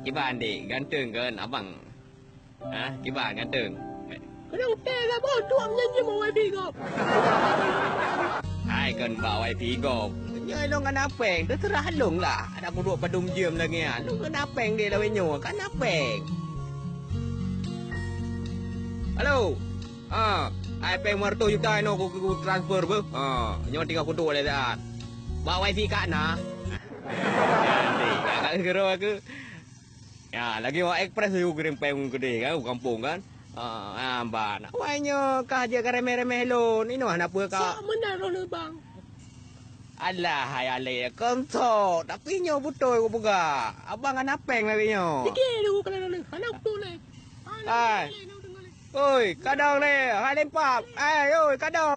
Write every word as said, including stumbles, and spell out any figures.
Kiban dek, ganteng kan abang? Ha, kiban ganteng? Kadang teh lah boh tuang nyanyi mau wifi kau. Hai kan bak wifi kau. Nyoe long kana peng, terserah long lah. Ada kuduek padum jam lagi ah. Long kana peng dek lawet nyoe, kana peng. Halo. Ha, ai peng lima ratus juta inoe ku, ku transfer beuh. Ha, nyoe tinggal kuduek lé saat. Bak wifi kak na. Nanti kak geuro aku. Ya, lagi wak ekspres tu kirim peng keudeh kan, u kampung kan. Ha, ha, ban. Awai nyoe kah jeuet ka remeh-remeh lôn. Inoe hana peue ka. Sok meunan roh lôn bang. Alah, hai alek, kon sok. Tapi nyoe beutôi kupeugah. Abang hana peng lagèe nyoe. Dikit dulu kalau lôn. Hana beutôi lé. Hai. Oi, kadang lé. Hai lempap. Hai, oi, kadang.